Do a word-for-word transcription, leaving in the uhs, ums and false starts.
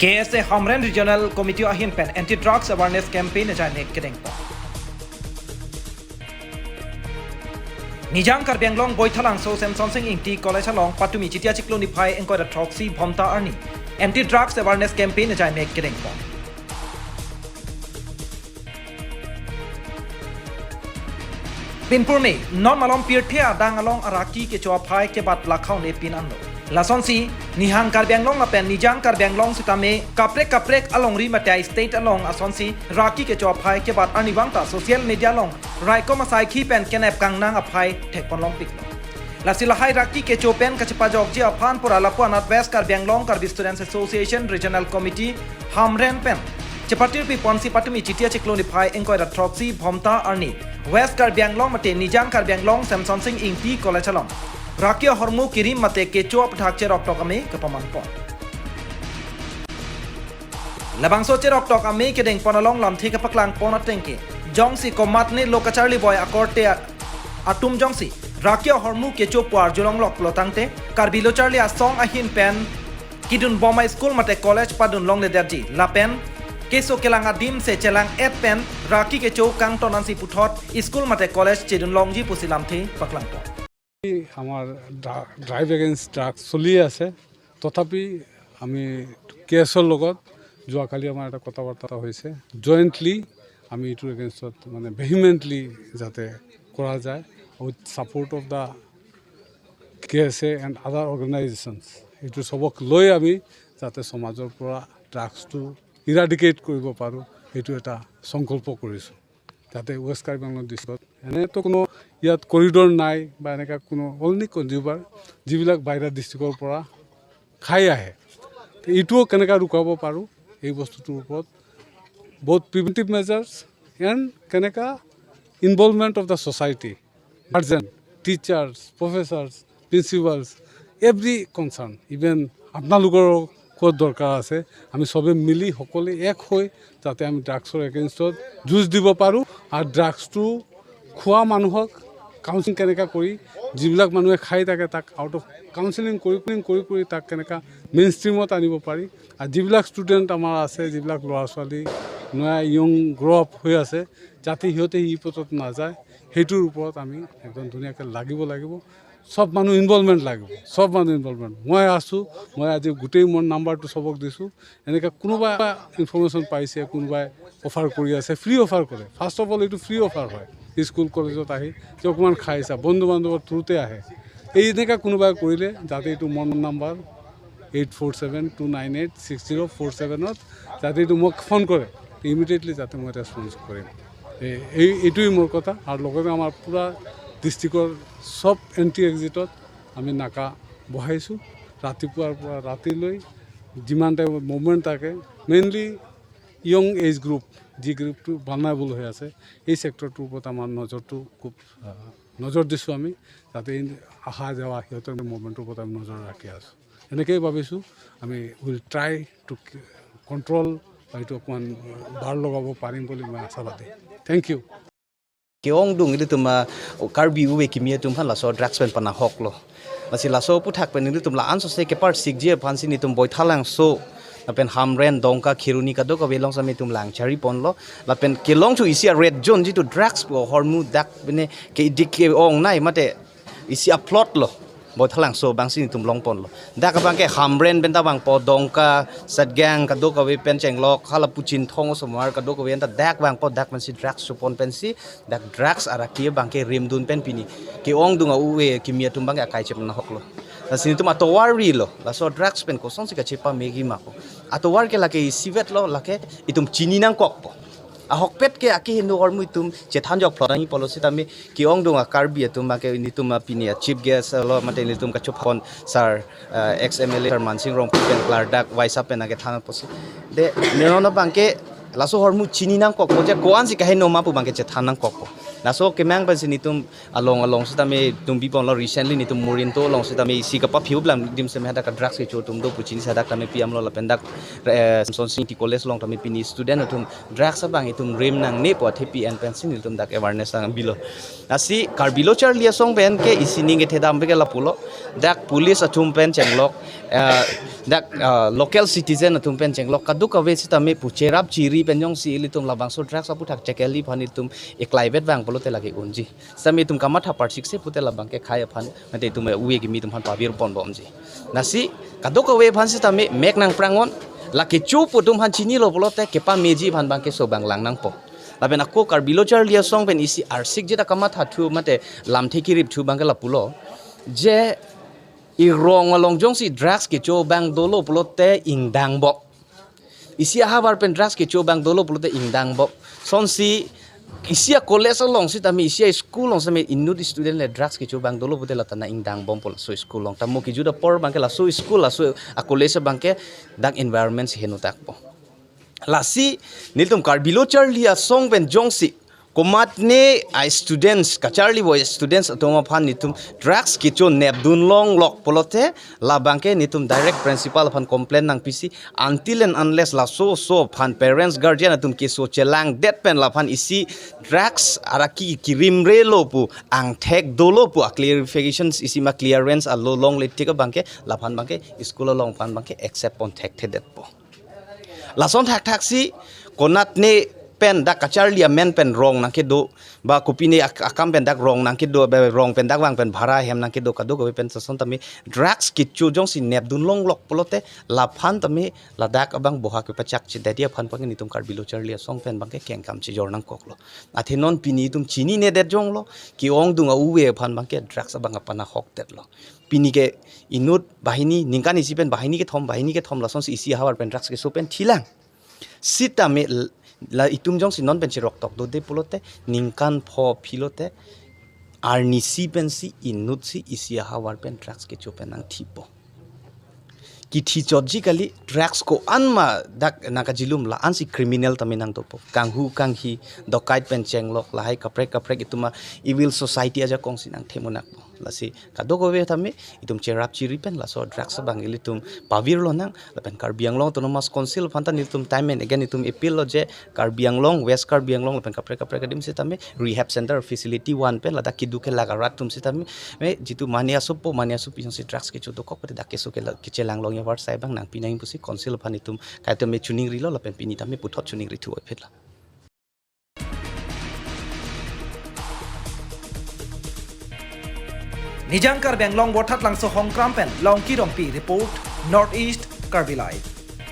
K S A Hamren Regional Committee ahin pen Anti Drugs Awareness Campaign ajai mek kedengpon. Nijang Karbi Anglong Boithalangso Semson Sing Ingti College along patumi Chiti achiklo niphai ingkoi ra throksi Bhomta arni Anti Drugs Awareness Campaign ajai mek kedengpon. Pinpurme, non malom pirthe adang along araki kecho aphai kebat lakhaune pin anlo. Lasonsi, Nihang Karbi Anglong lapen Nijang Karbi Anglong sitame kaprek kaprek alongri mate state along asonsi raki kecho aphai kebat arnivang ta social media along raikom asaikhi pen kenep kangnang aphai thekpon longpiklo. Lasi lahai raki kecho pen kachepajokji aphan pura lapu-anat West Karbi Anglong Karbi Students Association Regional Committee Hamren pen chepatirpi ponsi patumi Chiti achiklo niphai ingkoi ra throksi Bhomta arni West Karbi Anglong mate Nijang Karbi Anglong Semson Sing Ingti College along raki ahormu kerim mate kecho aputhak cheroktok ame kapamanpon. Labangso cheroktok ame kedengpon along lamthe kapaklangpon atengke, jongsi komatne lo kacharliboi akorte a-, atum jongsi raki ahormu kecho pu arjulongloklo tangte, Karbi lo charli asong ahin pen kedunbom a-school mate college padun longledetji lapen keso kelang adim se chelang-et pen raki kecho kangton ansi puthot school mate college chedun longji pusi lamthe paklangpon. আমাৰ ড্ৰা drive against drugs চলিয়ে আছে। তথাপি আমি কে এছৰ লগত যোৱাকালি আমাৰ এটা কথা বাৰ্তা হৈছে, জইণ্টলি আমি এইটোৰ এগেইনষ্টত মানে ভেহিমেণ্টলি যাতে কৰা যায়, with support of the K S A and other organizations। এইটো সবক লৈ আমি যাতে সমাজৰ পৰা ড্ৰাগছটো ইৰাডিকেট কৰিব পাৰোঁ, সেইটো এটা সংকল্প কৰিছোঁ। যাতে ৱেষ্ট কাৰ্বি আংলং ডিষ্ট্ৰিক্টত এনেতো কোনো ইয়াত কৰিডৰ নাই বা এনেকুৱা কোনো অনলি কনজিউমাৰ যিবিলাক বাহিৰা ডিষ্ট্ৰিক্টৰ পৰা খাই আহে, তো এইটোও কেনেকৈ ৰুকাব পাৰোঁ, এই বস্তুটোৰ ওপৰত বহুত প্ৰিভেণ্টিভ মেজাৰ্ছ এণ্ড কেনেকুৱা involvement of the society, guardian, teachers, প্ৰফেচাৰ্ছ, প্ৰিন্সিপালছ, এভৰি কনচাৰ্ণ, ইভেন আপোনালোকৰো ক'ত দৰকাৰ আছে, আমি সবে মিলি সকলোৱে এক হৈ যাতে আমি ড্ৰাগছৰ এগেইনষ্টত যুঁজ দিব পাৰোঁ। আৰু ড্ৰাগছটো খোৱা মানুহক কাউন্সেলিং কেনেকা কৰি, যিবিলাক মানুহে খাই থাকে তাক আউট অফ কাউন্সেলিং কৰি কৰি কৰি কৰি তাক কেনেকা মেইন ষ্ট্ৰীমত আনিব পাৰি। আৰু যিবিলাক ষ্টুডেণ্ট আমাৰ আছে, যিবিলাক ল'ৰা ছোৱালী নয়া য়ং গ্ৰ' আপ হৈ আছে, যাতে সিহঁতে ই পথত নাযায়, সেইটোৰ ওপৰত আমি একদম ধুনীয়াকৈ লাগিব লাগিব। সব মানুহ ইনভলভমেণ্ট লাগিব, সব মানুহ ইনভলভমেণ্ট। মই আছোঁ, মই আজি গোটেই মোৰ নাম্বাৰটো সবক দিছোঁ। এনেকৈ কোনোবা ইনফৰমেশ্যন পাইছে, কোনোবাই অফাৰ কৰি আছে, ফ্ৰী অফাৰ কৰে। ফাৰ্ষ্ট অফ অল এইটো ফ্ৰী অফাৰ হয়। স্কুল কলেজত আহি যে অকণমান খাই চা, বন্ধু বান্ধৱৰ থ্ৰুতে আহে। এই এনেকুৱা কোনোবাই কৰিলে যাতে এইটো মোৰ number eight four seven two nine eight six zero' four ছেভেনত যাতে এইটো মোক ফোন কৰে, ইমিডিয়েটলি যাতে মই ৰেছপন্স কৰিম। এই এই এইটোৱেই মোৰ কথা। আৰু লগতে আমাৰ পূৰা ডিষ্ট্ৰিক্টৰ সব এণ্ট্ৰি এক্সিটত আমি নাকা বহাইছোঁ। ৰাতিপুৱাৰ পৰা ৰাতিলৈ যিমান টাইমত মুভমেণ্ট থাকে, মেইনলি য়ং এজ গ্ৰুপ, যি গ্ৰুপটো ভালনাৰেবল হৈ আছে, এই ছেক্টৰটোৰ ওপৰত আমাৰ নজৰটো খুব আহ, নজৰ দিছোঁ আমি, যাতে এই অহা যোৱা সিহঁতৰ মুভমেণ্টৰ ওপৰত আমি নজৰ ৰাখি আছোঁ। এনেকেই ভাবিছোঁ আমি উইল ট্ৰাই টু কণ্ট্ৰল বা এইটো অকণমান বাৰ লগাব পাৰিম বুলি মই আশাবাদী। Thank you. Ke-ongdung ilitum a Karbi uve kimi atum aphan laso drugs pen panahoklo. Lasi laso aputhak pen ilitum la-an sose kepar sikji aphansi nelitum Boithalangso lapen Hamren, Dongka, Kheroni kadokave along sami itum lang chari ponlo. Lapen kelong chu isi a red zone jitu drugs pu ahormu dak bene ke dik ke-ongnei mate isi a plot lo. Boithalangso abangsi nelitum long ponlo. Dak abangke Hamren pen ta vangpo, Dongka, Satgang kadokave pen chenglok, hala pu Chinthong osomar kadokave anta dak vangpo, dak pensi drugs chopon pensi, dak drugs araki abangke rimdun pen pini ke-ongdung a uve kimi atum abangke akai chepnahoklo. Lasi nelitum atovar rilo, laso drugs pen kosonsi kachepamegi ma ko. Atovar ke lake isivetlo, lake itum chini nangkokpo. Ahokpet ke akehingno ahormu itum chethanjok phlot nangji pulo sitame ke-ongdung a Karbi atum abangke nelitum a pini a chief guest lo mate nelitum kachopon sir, eh, ex M L A sir Mansing Rongpi pen klardak vaisa pen akethan apotsi. De nenono abangke laso ahormu chini nangkokpo je ko-ansi kahingno ma pu abangke chethan nangkokpo. Laso kemang pensi netum along along sitame tum bibon lo, recently netum Murinto along sitame isi kapaphiu blam dim seme hadak drugs kecho atum do pu chini, hadak tame P M lo lapen dak, eh, Samson Sing T College along tame pini student atum drugs abang itum rim nangne pu athe P M pensi netum dak awareness nang bilo. Lasi Karbi Lo Charli Asong pen ke isi ning kethedam pen ke lapulo. Dak police atum pen chenglok, eh, dak, eh, local citizen atum pen chenglok, kadokave sitame pu cherap chiri pen jongsi ilitum labangso drugs aputhak chekeli aphan itum eklaivet vang pulote lake unji. Sitame itum kamatha parsikse pute labang ke khai aphan, mate itum ove kimi atum aphan pavir ponbomji. Lasi kadokave aphan sitame mek nangprang non, lake kecho pu atum aphan chinilo pulote kepameji aphan abang ke so abang lang nangpo. Lapen ako Karbi Lo Charli Asong pen isi arsikjit akamatha thu mate lamthe kirip thu abang ke lapulo, je irong along jongsi drugs kecho abang dolo pulote ingdangbom. Isi ahavar pen drugs kecho abang dolo pulote ingdangbom. Sonsi isi a-college along sitame, isi a-school along sitame inut student le drugs kecho abang dolo pute lata nang ingdangbompo laso school along. Tamo kejut apor abang ke laso school, laso a-college abang ke dak environment si heno takpo. Lasi nelitum Karbi Lo Charli Asong pen jongsi komatne a-students, kacharli vo students atum aphan netum drugs kecho nepdun longlok pulote labang ke netum direct principal aphan complaint nangpisi, until and unless laso oso aphan parents guardian atum keso chelangdet pen laphan isi drugs araki kirimre lo pu angthek dolo pu a-clarifications isi ma clearance alo longle tik abang ke laphan abang ke school along aphan abang ke accept pon thekthedetpo. Lason thakthak si konatne pen dak kacharli amen pen rong nangkedo, ba kopine ak-, akam pen dak rong nangkedo, ba rong pen dak vang pen bhara hem nangkedo, kadokave pen lason tame drugs kecho jongsi nepdun longlok pulote laphan tame ladak abang boha kepachak chedadi aphan abang ke netum Karbi Lo Charli Asong pen abang ke kengkam chejor nangkoklo. Athe non pini itum chininedet jonglo, ke-ongdung a-ove aphan abang ke drugs abang apana hokdetlo. Pini ke inut banghini, ningkan isi pen banghini kethom, banghini kethom lasonsi isi ahavar pen drugs keso pen thilang. Sitame l-, la itum jongsi non pen cheroktok dode pulote, ningkan pho philote, arnisi pensi inut si isi ahavar pen drugs kecho pen nangthipo. Kithi chotji kali, drugs ko-an ma dak nangkajilum la-ansi criminal tame nangdopo. Kanghu kanghi, dokaid pen chenglok, lahai kaprek kaprek itum a-evil society ajakong si nangthemonakpo. Lasi kadokave tame itum cherap chiri pen laso drugs abang ilitum pavir lonang, lapen Karbi Anglong Autonomous Council aphan ta nelitum time and again itum appeal lo je Karbi Anglong, West Karbi Anglong lapen kaprek kaprek adim sitame rehab center facility one pen ladak keduk kelak arat atum sitame, me jitu mane asopo, mane asopi jongsi drugs kecho dokok pute dak keso kela-, kechelang longji avarsai abang nangpi nang pusi council aphan itum kaitum me chuningrilo lapen pini tame puthot chuningri thu ophit la. Nijang Karbi Anglong Vothatlangso Hongkram pen Longki Rongpi report, North East Karbi Live.